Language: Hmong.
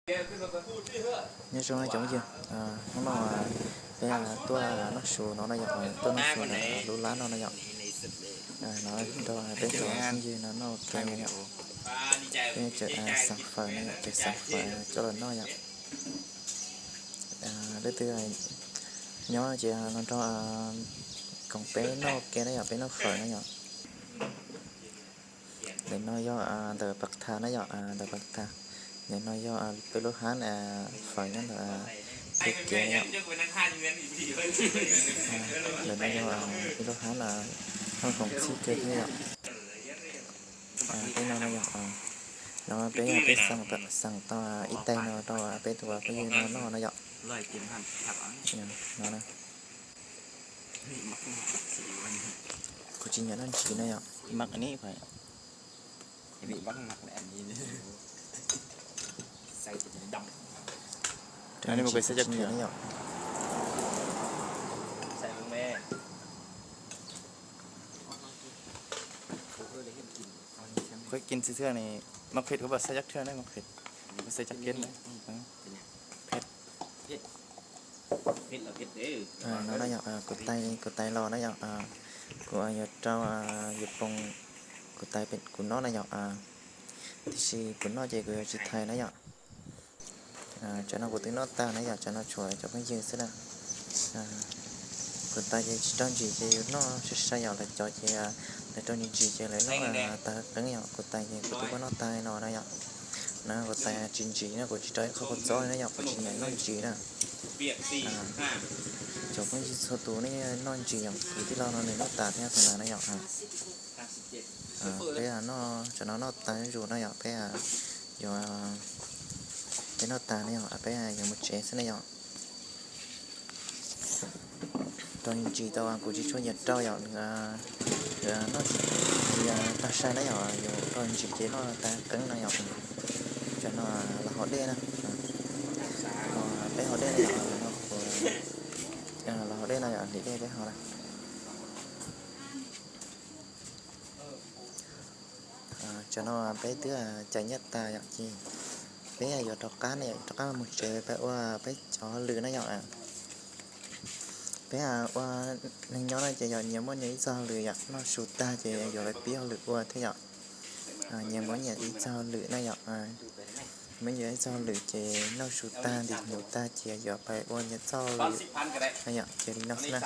Nyob zoo cov phooj ywg, hnub no peb tuaj noj su no na yom, tuaj noj su ntawm lub lab no na yom. No nrog peb cov phooj ywg no noj ua ke na yom. Peb cov xav fawm na yom, cov xav fawm coj los noj yom. Leej twg nyob ces los nrog koom peb noj ua ke na yom, peb noj fawm na yom. Ntawm no yog ntawm pas tha na yom, ntawm pas tha. Ntawm no yog peb lub hab fawm nyob ntawm tej kev yom. Ntawm no yog peb lub hab, hab khoom txhij kawg thiab yom. Peb no no yog, no peb peb xeem tau ib tais no rau peb tus phooj ywg no noj no yom. No na. Kuv tsis nyiam noj ntsis na yom. Ntsis tsis nyiam na yom. Koj kis txhij txhia ne, maj qhit koj pab xav cov thia ne, maj qhit, koj xav cov kev ne. Phem. No na yom, kuv tais, kuv tais los na yom, kuv yuav rau yus poo, kuv tais pem kuv noj na yom. Tiam sis kuv noj ces kuv yuav tsis thaiv na yom. Tsam no kuv twb noj tag na yom, tsam no tshuav cov phooj ywg xwb na. Kuv tais ces tsis rau ntsis ces yus noj sai sai yom, lawv cov ces lawv rau ntsis ntsis ces lawv noj tag qeeb yom, kuv tais ces kuv twb muab noj tag no na yom. Na kuv tais tsis ntsis na, kuv tsis rau ib qho kua txob li na yom, kuv tsis nyiam noj ntsis na. Cov phooj ywg txhua tus nej noj ntsis yom, kuv tij laug no nws noj tas thiab tus ntawd na yom. Peb noj, tsam no noj tag zuj zus na yom, peb yuav, peb noj tag na yom, peb yuav mus tsev xwb na yom. Rau ntsis tau, kuv tsis tshua nyiam rau yom, nws noj tsis tag sai na yom, yus rau ntsis ces noj tag qeeb no yom. Tsam no los haus dej na, peb haus dej na yom, no kuv los haus dej no yom, hliv dej peb haus na. Tsam no peb twb cais nyiaj tas yom, ces peb yuav rov qab na yom, rov qab mus tsev peb ua peb cov hauj lwm na yom. Peb ua neeg nyob no ces yog nyias muaj nyias ib txoj hauj lwm yom, noj su tag ces yuav pib hauj lwm ua thiab yom. Nyias muaj nyias ib txoj hauj lwm na yom. Muaj nyias ib txoj hauj lwm ces noj su tag nti hnyuv tag ces yuav pib ua nyias txoj hauj lwm na yom, cia li no xwb na.